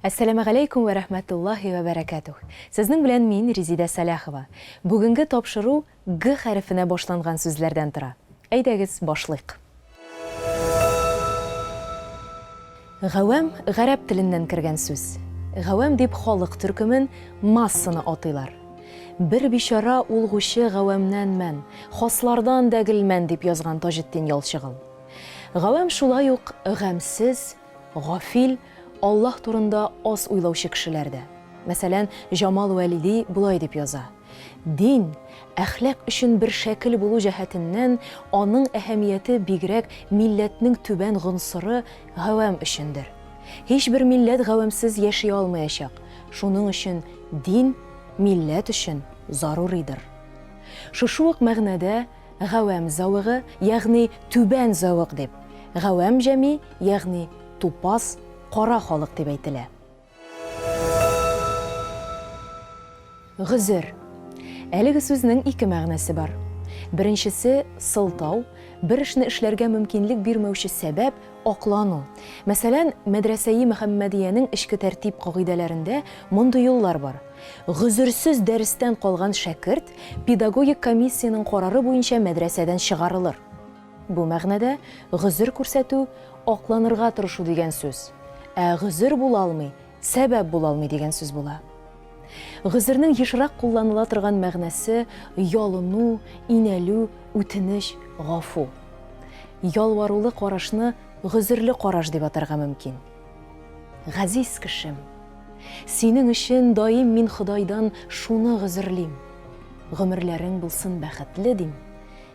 Әссәламегаләйкүм вә рәхмәтуллаһи вә бәрәкәтүһ. Сезнең белән мин, Резидә Сәлахова. Бүгенге тапшыру Г хәрефенә башланган сүзләрдән тора. Әйдәгез, башлыйк. Гавәм, гарәп теленнән кергән сүз. Гавәм дип халык төркемен, массаны атыйлар. Бер бичара улгучы гавәмнән мән, хаслардан дәгелмән, дип язган Таҗетдин Ялчыгыл. Гавәм шулай ук гамьсез, гафил, Аллаһ турында аз уйлаучы кешеләр дә. Мәсәлән, Җамал Вәлиди болай дип яза, Дин, әхлак өчен бер шәкел булу җәһәтеннән аның әһәмияте бигрәк милләтнең түбән гонсыры гавәм өчендер. Һичбер милләт гавәмсез яши алмаячак, шуның өчен дин милләт өчен заруридыр. Шушы ук мәгънәдә Гавәм зәвыгы, ягъни түбән зәвык дип, гавәм җәми, ягъни тупас, кара халык дип әйтелә. Гозер. Әлеге сүзнең ике мәгънәсе бар. Беренчесе, сылтау, бер эшне эшләргә мөмкинлек бирмәүче сәбәп, аклану. Мәсәлән, Мәдрәсәи Мөхәммәдиянең эчке тәртип кагыйдәләрендә мондый юллар бар, Гозерсез дәрестән калган шәкерт педагогик комиссиянең карары буенча мәдрәсәдән чыгарылыр. Бу мәгънәдә гозер күрсәтү, акланырга тырышу дигән сүз. Ә гозер була алмый, сәбәп була алмый дигән сүз була. Гозернең ешрак кулланыла торган мәгънәсе, ялыну, инәлү, үтенеч, гафу. Ялварулы карашны гозерле караш дип атарга мөмкин. Газиз кешем! Синең өчен даим мин Ходайдан шуны гозерлим, гомерләрең булсын бәхетле, дим,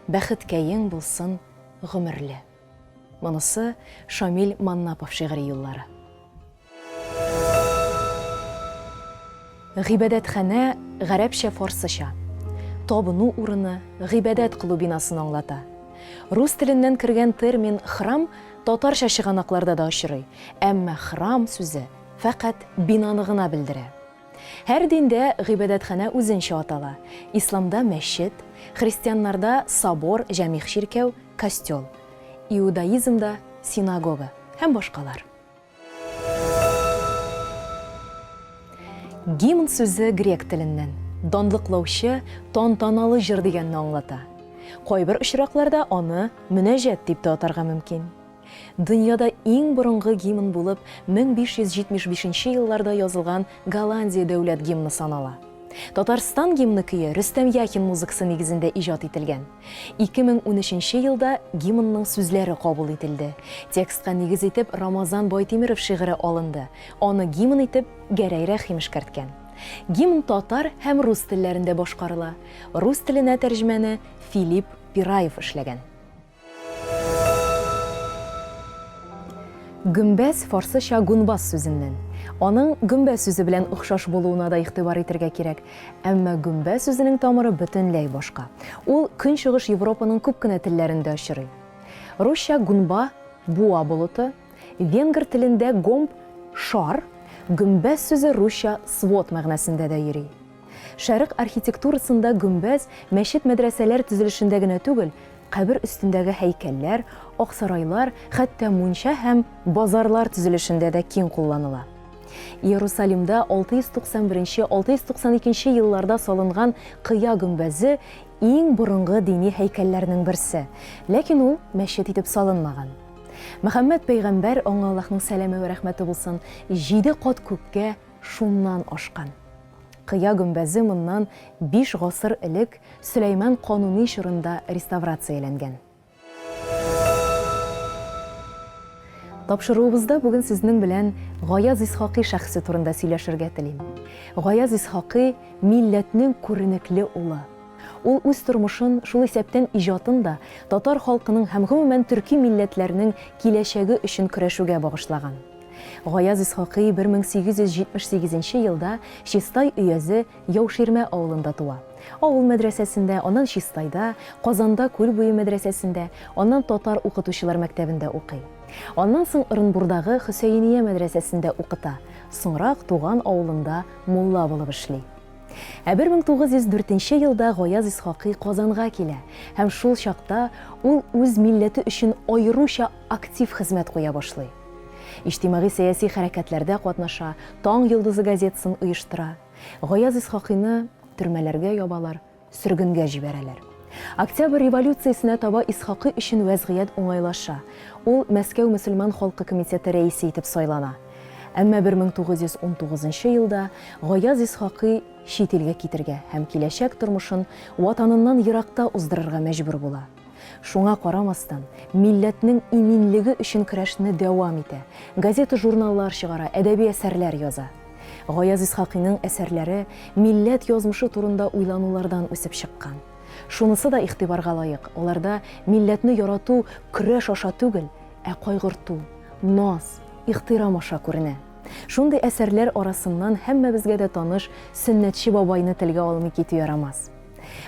бәхеткәең булсын гомерле. Монысы Шамил Маннапов шигъри юллары. Гыйбадәтханә гарәпчә-фарсыча. Табыну урыны, гыйбадәт кылу бинасын аңлата. Рус теленнән кергән термин храм татарча чыганакларда да очрый, әмма храм сүзе фәкать бинаны гына белдерә. Һәр диндә гыйбадәтханә үзенчә атала, исламда мәчет, христианнарда собор, җәмигъ чиркәү, костел, иудаизмда синагога һәм башкалар. Гимн сүзе грек теленнән, данлыклаучы, тантаналы җыр дигәнне аңлата. Кайбер очракларда аны мөнәҗәт дип тә атарга мөмкин. Дөньяда иң борынгы гимн булып 1575 нче елларда язылган Голландия дәүләт гимны санала. Татарстан гимны көе Рөстәм Яхин музыкасы нигезендә иҗат ителгән. 2013 нче елда гимнның сүзләре кабул ителде. Текстка нигез итеп Рамазан Байтимеров шигыре алынды, аны гимн итеп Гәрәй Рәхим эшкәрткән. Гимн татар һәм рус телләрендә башкарыла. Рус теленә тәрҗемәне Филипп Пираев эшләгән. Гөмбәз фарсыча гунбаз сүзеннән. Аның гөмбә сүзе белән охшаш булуына да игътибар итергә кирәк. Әмма гөмбә сүзенең тамыры бөтенләй башка. Ул Көнчыгыш Европаның күп кенә телләрендә очрый. Русча гунба, буа болыты, венгр телендә гомб, шар, гөмбәз сүзе русча свод мәгънәсендә дә йөри. Шәрык архитектурасында гөмбәз мәчет-мәдрәсәләр төзелешендә генә түгел, кабер өстендәге һәйкәлләр, аксарайлар, хәтта мунча һәм базарлар төзелешендә дә киң кулланыла. Иерусалимда 691 692 елларда салынган Кыя гөмбәзе иң борынгы дини һәйкәлләрнең берсе, ләкин ул мәчет итеп салынмаган. Мөхәммәд пәйгамбәр, аңа Аллаһның сәламе вә рәхмәте булсын, җиде кат күккә шуннан ашкан. Кыя гөмбәзе моннан биш гасыр элек Сөләйман Кануни чорында реставрацияләнгән. Тапшыруыбызда бүген сезнең белән Гаяз Исхакый шәхесе турында сөйләшергә телим. Гаяз Исхакый, милләтнең күренекле улы. Ул үз тормышын, шул исәптән иҗатын да, татар халкының һәм гомумән төрки милләтләрнең киләчәге өчен көрәшүгә багышлаган. Гаяз Исхакый 1878 нче елда Чистай өязе Яуширмә авылында туа. Авыл мәдрәсәсендә, аннан Чистайда, Казанда Күл буе мәдрәсәсендә, аннан татар укытучылар мәктәбендә укый. Аннан соң Ырынбурдагы Хөсәения мәдрәсәсендә укыта, соңрак туган авылында мулла булып эшли. Ә 1904 нче елда Гаяз Исхакый Казанга килә һәм шул чакта ул үз милләте өчен аеруча актив хезмәт куя башлый. Иҗтимагый-сәяси хәрәкәтләрдә катнаша, Таң йолдызы газетасын оештыра. Гаяз Исхакыйны төрмәләргә ябалар, сөргенгә җибәрәләр. Октябрь революциясенә таба Исхакый өчен вәзгыять уңайлаша. Ул Мәскәү мөселман халкы комитеты рәисе итеп сайлана. Әмма 1919 елда Гаяз Исхакый чит илгә китергә һәм киләчәк тормышын Ватаныннан еракта уздырырга мәҗбүр була. Шуңа карамастан, милләтнең иминлеге өчен көрәшне дәвам итә, газета-журналлар чыгара, әдәби әсәрләр яза. Гаяз Исхакыйның әсәрләре милләт язмышы турында уйланулардан үсеп чыккан. Шунысы да игътибарга лаек, аларда милләтне ярату көрәш аша түгел, ә кайгырту, наз, ихтирам аша күренә. Шундый әсәрләр арасыннан һәммәбезгә дә таныш Сөннәтче бабайны телгә алмый китү ярамас.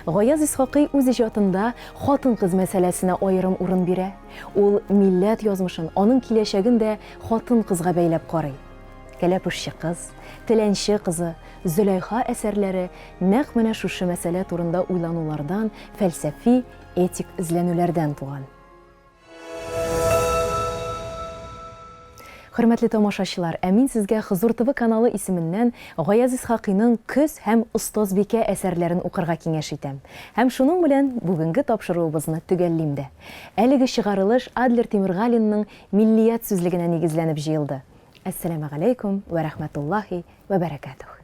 Гаяз Исхакый үз иҗатында хатын-кыз мәсьәләсенә аерым урын бирә. Ул милләт язмышын, аның киләчәген дә хатын-кызга бәйләп карый. Кәләпүшче кыз, Теләнче кызы, Зөләйха әсәрләре нәкъ менә шушы мәсьәлә турында уйланулардан, фәлсәфи, этик эзләнүләрдән туган. Хөрмәтле тамашачылар, ә мин сезгә Хозур ТВ каналы исеменнән Гаяз Исхакыйның Көз һәм Остазбикә әсәрләрен укырга киңәш итәм. Һәм шуның белән бүгенге тапшыруыбызны төгәллим дә. Әлеге чыгарылыш Адлер Тимергалинның Миллият сүзлегенә нигезләнеп җыелды. Әссәламегаләйкүм вә рәхмәтуллаһи вә бәрәкәтүһ.